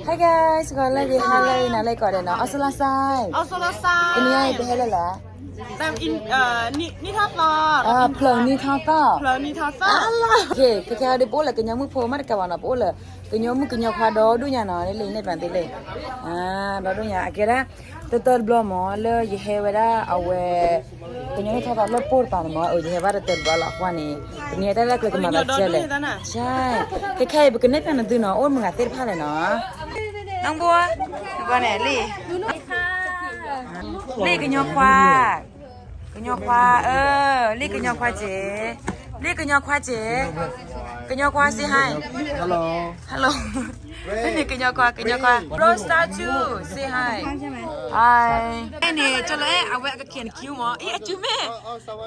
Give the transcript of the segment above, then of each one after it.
Hi guys, ဂီၤလၢအဂ့ၤ ဟါလၢအဂ့ၤ နၤလၢကိးဂၤဒဲးနီၤ, အီစူလါစဲ, တနံၤအံၤပဟဲလၢလဲၣ်, ဖျၢၣ်နံၣ်ထီၣ်သီ, ခဲခဲအံၤဒုးပအိၣ်လၢကညီမုၣ်ဖိမးတကးဘၣ်နီၤ, ပအိၣ်လၢကညီမုၣ်ကညီခွါဒီဒူၣ်ညါနီၤ, လၢလံာ်န့ၢ်ပှၤသ့လံာ်, ဒီဒူၣ်ညါ အကဲဒၣ် တတၢတဘျီမး လၢယဟဲဝဲဒၣ်အဝဲ ကညီနံၣ်ထီၣ်သီလၢပိၢ်တပၤန့ၣ်မး, အိၣ် ယဟဲဘၣ်တတၢတဘျီလီၤအဃိန့ၣ်, တနံၤအံၤတၢ်လၢကျဲကမၤဘၣ်စၢၤလဲၣ်, ခဲခဲအံၤပကနဲၣ်ဖျါနသုနီၤ, အိၣ်မုာ်ဂၤသ့ၣ်တဖၣ်လဲၣ်နီၤ, နီၢ်ဘိ, နဘိန့ၣ်လံ, လံာ်ကညီခွါ, ကညီခွါ, လံာ်ကညီခွါစ့ၢ်, လံာ်ကညီခွါစ့ၢ်, ကညီခွါ say hi, hello, လံာ်ကညီခွါ, ကညီခွါ Bro Star too, say hi, hi, န့ၣ် ကၠီလီၤအဲၣ် အဝဲအကခဲန့ၣ် cute မး, အံၤ အစုမ့ၢ်,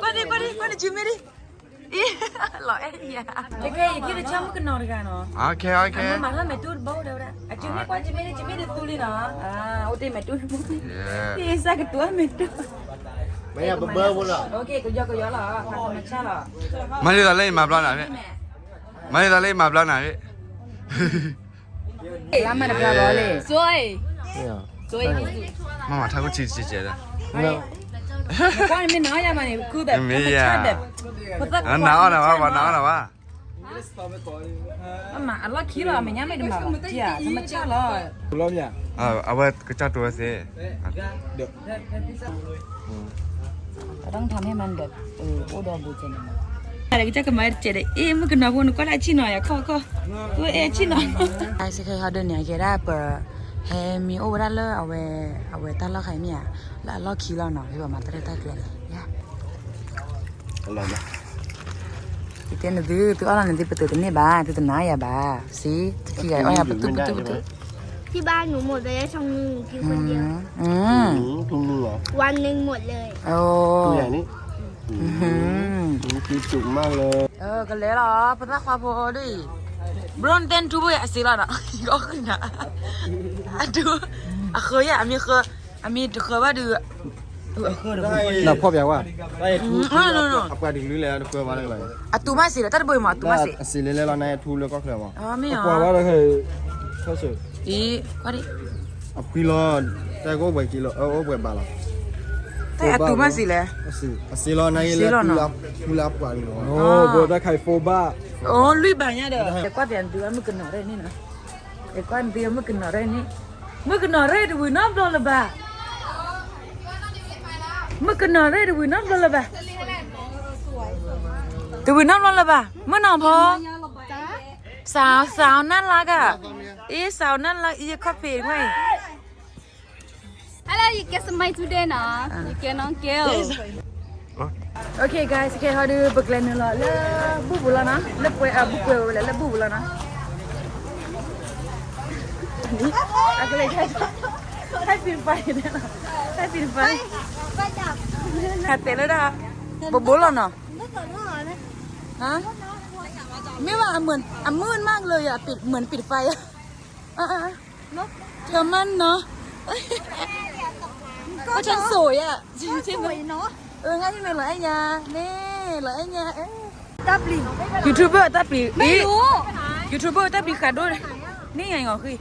ကွၢ်ဒံး ကွၢ်ဒံး ကွၢ်နစုမ့ၢ်ဒံး, အံၤ လီၤအဲၣ်ယၤ, တကဲယက့ၤတဆီမုၣ်ကနီၤတဂၤနီၤ, အမၤထီၣ်မဲာ်တူၢ်တဘိဒဲဝဲဒၣ်, အစုမ့ၢ်ကွၢ်စုမ့ၢ်ဒံး စုမ့ၢ်ဒံးသူလံနီၤ, အိၣ်တ့ၢ်မဲာ်တူၢ်တဘိ, အံၤ စၢ်ကတိၤမဲာ်တူၢ်, ကယီကယီလီၤ, ကမၤဆါလီၤ, မၤဒ်သိးလၢယမၤဘျီနၤ, မၤဒ်သိးလၢယမၤဘျီနၤ, လါမၤတဘျီဘၣ်လံ, မၤမၤထါခိၣ်ဆံးဆံးကဲးဒီး, ကွၢ်နမ့ၢ်နၤအီၣ်ယၤမးန့ၣ် ခုဘဲး မ့ၢ်ယၤ, နၤအီၣ်နၤဘၣ်, ပှၤနၤအီၣ်နၤဘၣ်, အလီၢ်ခံလီၤ အမဲာ်ညါမ့ၢ်တမၤဘၣ်, မၤဆါလီၤ, အဝဲကစၢ်တိၤဝဲသ့, ဒီး ต้องทำให้มันแบบ เออ အိၣ်ဒီးဘူးကဲန့ၣ်မး, ကစၢ်ကမၤတစဲးဒီး အ့ၣ် မုၣ်ကနီၤဖိနကွၢ်လၢအဆံၣ်နီၤယၤခီခီ, ဝဲအဲၣ်ဆံၣ်နီၤ, စခဟီဒုးန့ၣ် ကဲဒၣ်ပ ဟဲမံအိၣ်ဝဲဒၣ်လၢအဝဲ အဝဲတၢ်လီၢ်ခါအံၤမ့ၢ်ဧါ, လၢအလီၢ်ခံလီၤနီၤ, ဖဲပှၤမၤတၢ်ရဲၣ်တၢ်ကျဲၤလဲၣ်, ယတဲနသု သုအီၣ်လီၤနသု ပတုာ်တန့ၢ်ဘၣ်, သုတနာ်ယၤဘၣ်, စံး တခံဂၤအီၣ်ယၤပတုာ်ပတုာ်ပတုာ်, ที่บ้านหนูหมดไปแล้วซองหนึ่งหนูกินคนเดียว อืม วันหนึ่งหมดเลย โอ้ ตัวใหญ่นี่ อืม กินจุกมากเลย ကလဲၤလီၤ ပသၣ်ခွါဖိဒ်အံၤ, ဘျိနတဲနထူဘိယၤအစ့လီၤနီၤ, ယအီၣ်ဃုနၤ, အဒု အဃၢယၤ အမ့ၢ်ဃၢ, အမ့ၢ်တဃၢဘၣ်ဒုး, အဃၢဒီး ဖီၣ်ပြဝါ, အပှၤတကလုလဲၣ် တဃၢဘၣ်လၢကလီၤ, အတူၢ်မးစ့လီၤ တၢ်တဘိအံၤမး အတူၢ်မးစ့, အစ့လဲၤလဲၤလီၤ နထူလၢကီၢ်ချၢမး, အမ့ၢ်အီၤ, အံၤ ကွၢ်ဒံး အဖှံလီၤ, တၢ်ကအိၣ်ပှဲၤက့လီၤ အိၣ်ပှဲၤဘၣ်လီၤ, တၢ်အတူၢ်မးစ့လဲၣ်, အစ့လီၤ နဂ့ၤလၢ ထူလၢအပှၤလီၤ, ဘိတၢ်ခါအံၤ ဖိဘၣ်, အိၣ်လွံၢ်ဘၣ်ညါဒီး ကွၢ်ပျးနသုမုၣ်ကနီၤရဲၣ်န့ၣ်နီၤ, ကွၢ်နသုမုၣ်ကနီၤရဲၣ်န့ၣ်, မုၣ်ကနီၤရဲၣ်တဝံၤနီတဘျီလၢၤဘၣ်, မုၣ်ကနီၤရဲၣ်တဝံၤနီတဘျီလၢၤဘၣ်, တဝံၤနီတဘျီလၢၤဘၣ်, မုၣ်နီၤဖိ, สาว สาวน่ารักอะ, เอ๊ะ สาวน่ารัก อีกข้อเพลงไหม Hello, you get some my today นะ you get น้อง girl. Okay guys, okay ဟီဒုး ပကလဲၤနုာ်လီၤလၢဘူၣ်ပူၤလီၤနီၤ, လၢပှဲၤအဘူၣ်ပှဲၤဝဲလဲၣ် လၢဘူၣ်ပူၤလီၤနီၤ, အကလဲၤ ဟဲပံၤတပၤ, ဟဲပံၤတပၤ, ဟဲတဲလၢဒၣ်, ဘိးဘိးလီၤနီၤ, မ့ၢ်ဘၣ် အမုၢ်မၢ်ကလၢာ်ယၤ အပံၤ เหมือน ပံၤတပၤယၤ เธอมั่นเนาะ ก็ฉันสวยอะ จริงใช่ไหม เออ ง่ายที่ไหนเหรอไอ้ยา นี่เหรอไอ้ยา เออ YouTuber တၢ်ပျံၤ ไม่รู้ YouTuber တၢ်ပျံၤခါဒိၣ် นี่ไงเหรอคือ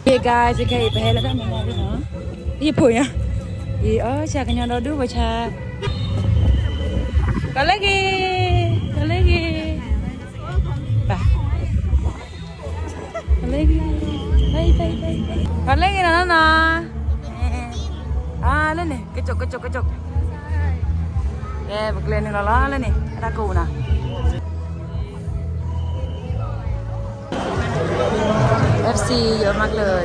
Hey guys, okay ပဟဲလၢတၢ်မၤလီၤနီၤ, ယဖိညါ, ယအီၣ်ဆၣ်ကညီဒီဒူၣ်ဝဲဆၣ်, ကလၢဂ့ၤ, ကလၢဂ့ၤ, ဘၣ်, ကလၢဂ့ၤ, ဘၣ်, ဘၣ်, ဘၣ်, ကလၢဂ့ၤနီၤနီၤ, အါ လၢန့ၣ် ကစိာ် ကစိာ် ကစိာ်, ကဲ ပကလဲၤနုာ်လီၤလီၤလၢန့ၣ် အတၢ်ကိးပူၤနီၤ. FC ယမၤကလၢာ်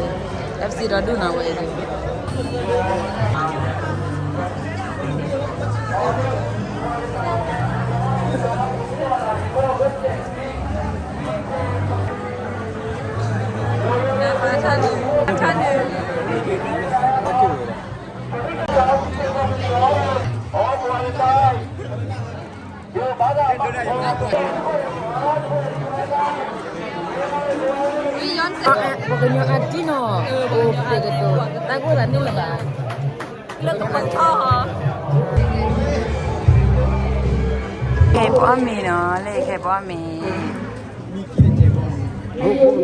FC ဒီဒူၣ်နီၤဝဲအံၤ ပကညီအတံၢ်နီၤ, အိၣ်ဖဲကတိၤ တၢ်ကိၢ်သးန့ၣ်လၢၤဘၣ်, လၢကပထီၣ်ဟီ. ခဲအံၤပအီၣ်မ့ၤနီၤ, လၢခဲအံၤပအီၣ်မ့ၤ, မံဘၣ်သး,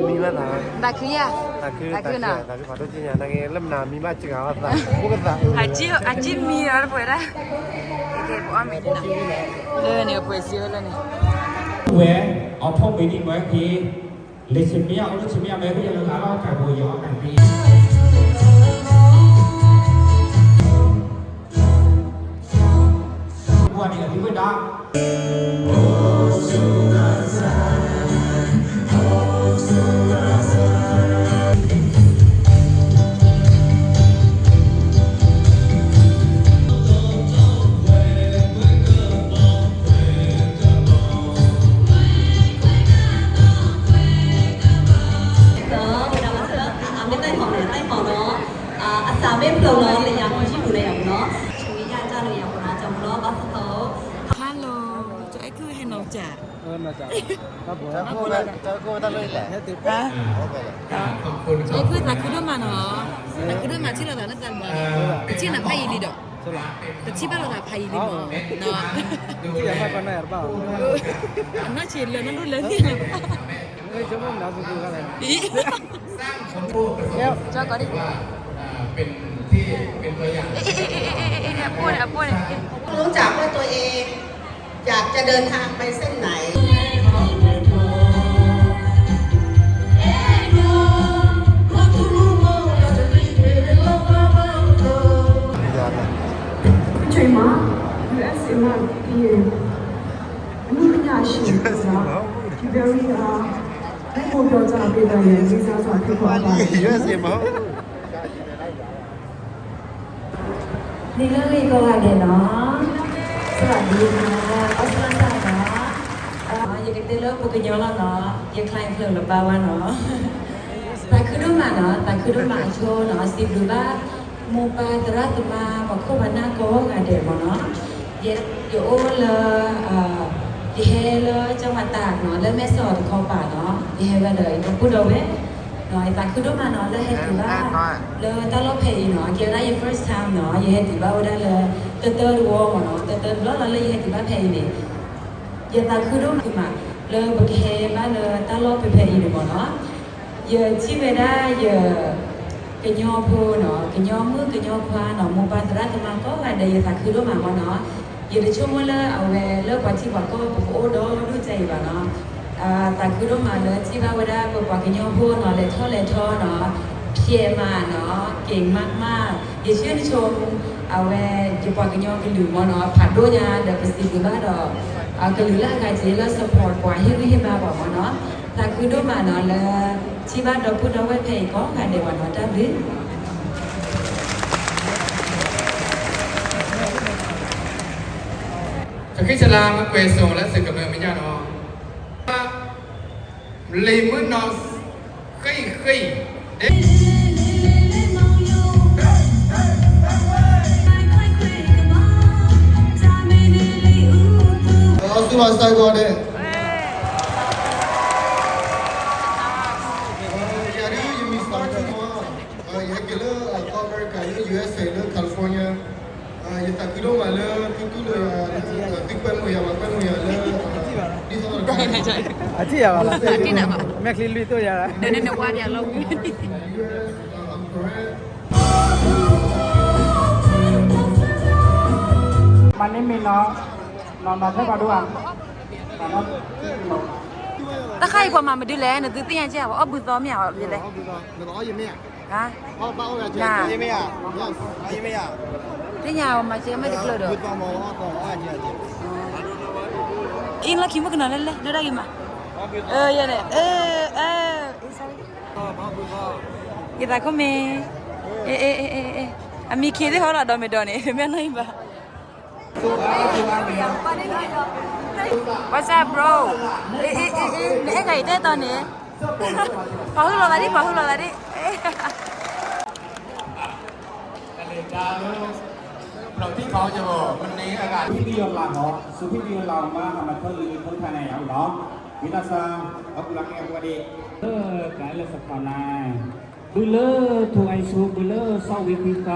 သးခုယၤ, သးခု, သးခုနီၤ, သးခုဖးဒိၣ်က့ညါ, နာ်က့လၢမနုၤမံဘၣ်စှၤဝဲသး, အကသး, အကမံဒီးတပှဲၤဒၣ်, ခဲအံၤပအီၣ်မ့ၤန့ၣ်, လၢန့ၣ်အပှဲၤစ့ဝဲလၢန့ၣ်, ဝဲ, အီၣ်ထိၣ်မ့ၤဒံးမွဲက့ၤ, လၢဆမံယၤအိၣ်လၢဆမံယၤမ့ၢ်ကယၤလၢအလီၢ်တၢ်ဘိယီၤတၢ်သ့ ပှၤန့ၣ်အသုဝဲဒၣ်, ဒီးဝဲဒၣ်ဘၣ်ဆၣ်လၢ အမ့ၢ်တၢ်ဟီၣ်န့ၣ် တၢ်ဟီၣ်ဒီး အသးမ့ၢ်ဖျိးလီၤလၢယၤ မ့ၢ်ယိပူၤလၢယၤပူၤနီၤ, ဆူယၤတၢ်လၢယၤပူၤနီၤ, ကၠီမူလီၤ ဘၣ်သီသီ, hello, ကၠီအဲၣ်ခုၣ်ဟဲနီၢ်ကၠး, တၢ်ဘိ, တၢ်ဘိလၢလဲၣ်, ကၠီအဲၣ်ခုၣ်သးခုဒိၣ်မးနီၤ, သးခုဒိၣ်မးထံၣ်လိာ်သးလၢသးဘိ, တထံၣ်နဖးယံာ်လံဒီး, တထံၣ်ဘၣ်လိာ်သးဖးယံာ်လံမး, အနီၢ်ဆံးလၢနဒိၣ်လၢနံၣ်လီၤ အီၣ်ကီးဒံး, အပိၢ်န့ၣ် အပိၢ်န့ၣ်, รู้จักว่าตัวเอง อยากจะเดินทางไปเส้นไหน Trademark, U S A mark, P A. အနုပညာရှင်ဆိုတာ very အာ ဘုံဘုံကြောင့်ကြောင့်ပေးတာရဲ့လေးစားစွာဖိတ်ခေါ်အပ်ပါတယ်။ နံၤလၢအဂ့ၤကိးဂၤဒဲးနီၤ, စဝၤဒံနီၤ, အီစလၢ်စၢ်နီၤ, ယကတဲလၢပှၤကညီလီၤနီၤ, ယ client ဖျၢၣ်လၢပၢ်ဝဲနီၤ, သးခုဒိၣ်မးနီၤ, သးခုဒိၣ်မးအဆိနီၤ, စံးဘျုးဘၣ် မိၢ်ပၢ်သရၣ်သမါ ပှၤခိၣ်ပှၤနၢ်ကိးဂၤဒဲးမ့ၢ်နီၤ, ယ ယအိၣ်လၢ ယဟဲလၢကၠီၣ်မၤတၢ်နီၤ, လၢမဲၢ်ဆီးတခီပၤနီၤ, ယဟဲဝဲဒီးယဒီပုၢ်ဒီဝဲၢ်နီၤ, ယသးခုဒိၣ်မးနီၤ, လၢဟဲတုၤဘၣ် လၢတၢ်လီၢ်ဖဲအံၤနီၤ, အကဲဝဲဒၣ်ယ first time နီၤ, ယဟဲတုၤဘၣ်ဝဲဒၣ်လၢ တၢတၢတဝီမ့ၢ်နီၤ, တၢတၢတဘျီလီၤလၢယဟဲတုၤဘၣ်ဖဲအံၤန့ၣ် ယသးခုဒိၣ်မး လၢပကဟဲဘၣ်လၢတၢ်လီၢ်ဖဲဖဲအံၤန့ၣ်မ့ၢ်နီၤ, ယထံၣ်ဝဲဒၣ်ယ ကညီဖိနီၤ, ကညီမုၣ်ကညီခွါနီၤ, မိၢ်ပၢ်သရၣ်သမါကိးဂၤဒဲး ယသးခုဒိၣ်မးမ့ၢ်နီၤ, ယတဆိကမိၣ်လၢအဝဲလၢပှၤထံပှၤကီၢ်ပကအိၣ်ဒီဒူၣ်ဒ်အံၤဘၣ်နီၤ, သးခုဒိၣ်မးလၢထံၣ်ဘၣ်ဝဲဒၣ်ပပှၤကညီဖိနီၤ, လဲၤထီၣ်လဲၤထီနီၤ, ဖျဲးမးနီၤ, က့ၤမးမး, ယဆိကမိၣ် အဝဲ ယပှၤကညီကလုာ်မ့ၢ်နီၤ, ဖးဒိၣ်ညါဒီးပစံးဘျုးဘၣ်ဒီး ကလုာ်လၢအဂၤက့ၤလၢ support ပှၤ ဟ့ၣ်ဂံၢ်ဟ့ၣ်ဘါပှၤမ့ၢ်နီၤ, သးခုဒိၣ်မးနီၤလၢ ထံၣ်ဘၣ်ဒီပုၢ်ဒီဝဲၢ်ဖဲအံၤကိးဂၤဒဲးဘၣ်နီၤ, တၢ်ဘျုး ကဃ့ဆလါမ့ၢ်ကွဲးစိလၢစကမၢမ့ၢ်ညါနီၤ, လံာ်မုၢ်နီၤ ဃ့ၢ်ဃ့ၢ် အီစူၢ်လီၤစဲကီးဒဲး, ယၤဒ်ယမံၤစီဆူမီၤ, ယဟဲက့ၤလၢကီၢ်အမဲရကၤလၢ U S A လၢ California, ယသးခုဒိၣ်မးလၢသုတူၢ်လိာ်ယၤ, သုကွဲမုာ်ယၤ, ပှၤကွဲမုာ်ယၤလၢ ဒ်သိးဒီး အထံၣ်ယၤဘၣ်, မဲာ်ချံလွံၢ်သိၣ်ယၤ, နနဝါဒၣ်လီၤဝံၤ My name is နီၢ်, နီၢ် နီၢ်ထဲပှၤဒိၣ်ဧါ, တၢ်ခါအံၤပှၤမၤမနုၤလဲၣ်, နသုသ့ၣ်ညါကဲ, ပှၤအီၣ်ဘုသီမ့ၢ်ဧါ, အီၣ်ဘုသီ, နအီၣ်ယမ့ၢ်ဧါ, ဟါ, သ့ၣ်ညါအီၣ်မၤကဲမ့ၢ်တကျၢၤဒီး, အ့ၣ် လီၢ်ခံမုၣ်ကနီၤလဲၣ်လဲၣ်, ဒိၣ်ဒၣ်ဂ့ၤမး, ယဲန့ၣ်, ယသးခိၣ်မ့ၢ်, အမံၤခံသ့ၣ်ဟီလီၤဒီးမ့ၢ်ဒီးန့ၣ် မ့ၢ်နီၢ်အံၤဘၣ် What's up, bro? နအဲၣ်ဂၤအံၤတဲတီၤန့ၣ်, ပှၤဟုလိာ်သးဒ်, ပှၤဟုလိာ်သးဒ်, ပထံၣ်ခီယဘီမနုၤအဂၤ, ဖံတယီၤလၢ်ဟီ, စူဖံတယီၤလၢ်မါ ဟမထၢလံ ဖိထါန့ၣ်ယၤလီၤ, ဝံသးစူၤ အကူလီၤကဲအပှၤဒ့ၣ်, လၢကၤလၢစခီနၤ, ဘုလၢထိၣ်အံဆူ ဘုလၢစီဝံခွံသ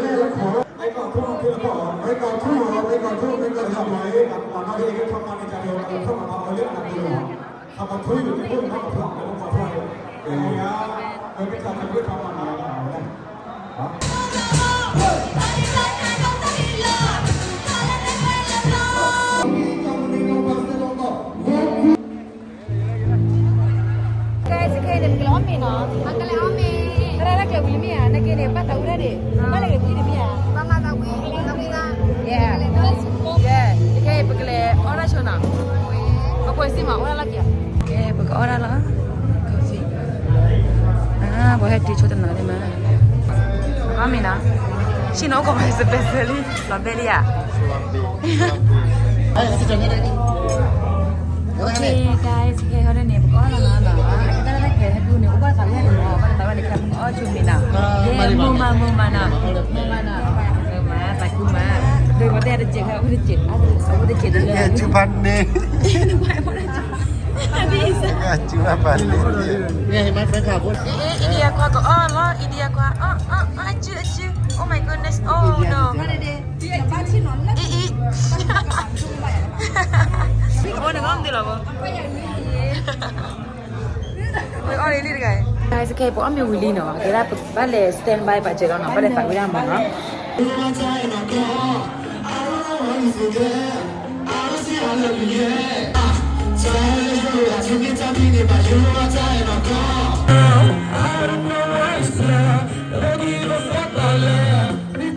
ကဲ စခဲန့ၣ် ပကလဲၤအီၣ်မ့ၤနီၤ. အကလဲၤအီၣ်မ့ၤ. တၢ်ရဲၣ်တၢ်ကျဲၤဝံၤလံမ့ၢ်ဧါ, နက့န့ၣ် ဘၣ်သးဝံၣ်တၢ်ဒံး, ဘၣ်လဲၤက့ၤဝံၤတမ့ၢ်ဧါ. ဘၣ်မၤသးဝံၣ်, ဝံၣ်သးဝံၣ်သး. ယဲ, ယဲ, ယဲ, ယဲ, ပကလဲၤအီၣ်တၢ်ဆိနီၤ. ပကွဲးစံမး အီၣ်တၢ်လီၢ်က့ၤ. ယဲ, ပကအီၣ်တၢ်လီၤ. ပဟဲတုၤဆိတနီၤလံမး. အီၣ်မ့ၤနီၤ. ဆ့ၣ်နီၤအိၣ်ကီးပှၤ special လံ, လီၤဘဲလံဧါ. Okay, guys, okay, ဟီဒ်န့ၣ် ပကအီၣ်လီၤနီၤ, အကတၢၢ်တၢ်ကျဲၤဟဲဒူန့ၣ် အိၣ်ဘၣ်သးဝဲန့ၣ်မး, ဘၣ်သးဝဲန့ၣ် ခဲမုၢ်အီၣ်ဆိမ့ၤနီၤ, ယဲ မိၢ်မး မိၢ်မးနီၤ, မိၢ်မးနီၤ, မး သးခုမး, ဒ်ပတဲတစဲး အဝဲတစဲး, အဝဲတစဲးတလၢ, ကဲ စုဖာ်န့ၣ်, စုဖာ်န့ၣ်, အ့ၣ် India ခွါကအီၣ်လီၤ, India ခွါ, အီၣ် အီၣ် အီၣ် အစု အစု, oh my goodness, oh no. အံၤ အံၤ အိၣ်န့ၣ် မ့ၢ်မနုၤလီၤဘၣ်, ဝဲအီၣ်လံလံတဂၤအံၤ, guys, okay, ပအီၣ်မ့ၤဝံၤလံနီၤ, ကဲဒၣ်ဘၣ်လဲၤ stand by ပာ်စဲးလီၤနီၤ, ဘၣ်လဲၤသးဝံၣ်ဒၣ်မးနီၤ. Ɔ, ယၤဒီးဒိၣ်နီၤ, ယၤဘၣ်ဒိၣ်တၢ်ဂီၤလံနီၤ, ဒိၣ်တၢ်ဂီၤလဲၤလဲၤလၢန့ၣ်, ဒိၣ်တၢ်ဂီၤဒိၣ်သ့ၣ်အိၣ်ဘှံးတချုးဘၣ်. ဘိးထီလၢၤဘၣ်, ဘ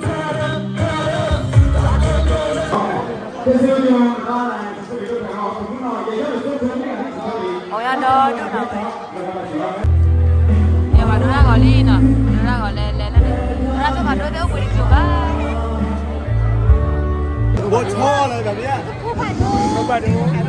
ၣ်ဒိၣ်.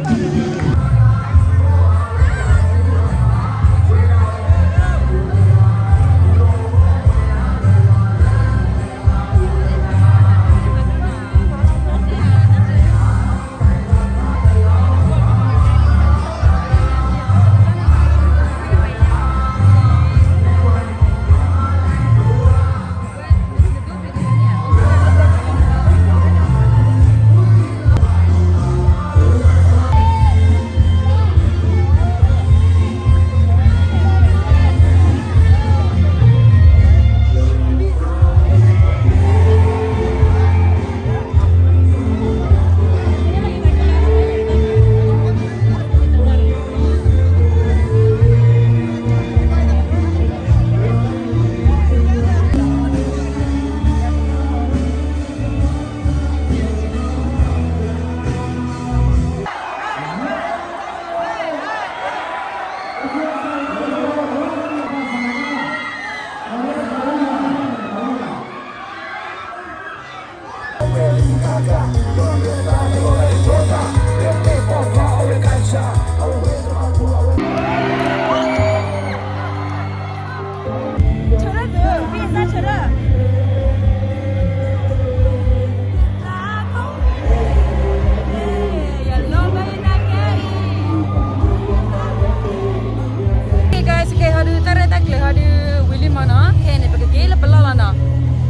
Hey guys, okay, ဟီဒုး တၢ်ရဲၣ်တၢ်ကျဲၤဟီဒုး ဝံၤလံမးနီၤ, ခဲအံၤန့ၣ် ပကက့ၤလၢပလီၢ်လီၤနီၤ,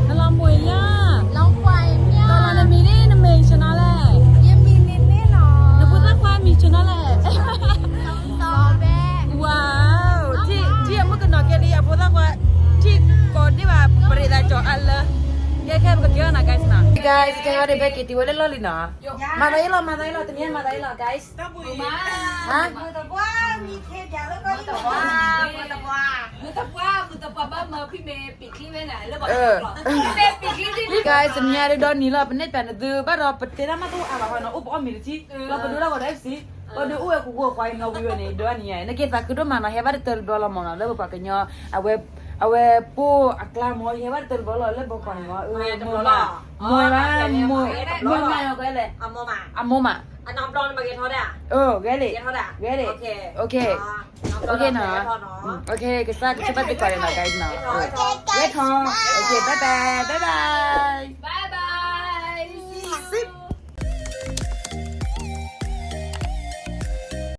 နလီၤမိၢ်လၢ်, တီၢ်လီၤနမံၤန့ၣ် နမံၤဆနါလဲၣ်, ယမံၤန့ၣ်န့ၣ်လီၤ, အလၢ ကဲခဲပကက့ၤအီၤနီၤ guys နီၤ guys ကဲခဲဒ်ဘဲက့ၤတံၤဝဲလၢလီၢ်လံနီၤ မၤသးအံၤလီၤ မၤသးအံၤလီၤ တနံၤမၤသးအံၤလီၤ guys ဟါ guys တနံၤအံၤဒုးဒီနံၤလီၤ ပနဲၣ်ပၠးနသုဘၣ်ဒီးပတဲတၢ်မၤတအိၣ်အါဘၣ်ဃီနီၤ အိၣ်ပအီၣ်မ့ၤတထံၣ် လီၤပဒိလၢဂီၤဒီး FC ပဒိအိၣ်ဝဲကူကူအခွါအံၤနီၤ ဝံၤဝဲန့ၣ် ဒီနံၤညါ နက့ၤသးခုဒိၣ်မးနီၤ ဟဲဘၣ်တတၢၢ်တဘျီလီၤမးနီၤ လၢပပှၤကညီ အဝဲ အဝဲပိၢ်အကျါမး ယဟဲဘၣ်တတၢၢ်တဘျီလီၤ လၢပပှၤကညီ မ့ၢ်ဘၣ် မ့ၢ်မးနီၤ ကဲလဲၣ် အမိၢ်မး ဂဲၤလံ ဂဲၤလံ okay နီၤ okay ကစၢ်ကဆိၣ်ဘၣ်သုကိးဂၤဒဲးနီၤ guys နီၤ ဂဲၤထီၣ် okay bye bye bye bye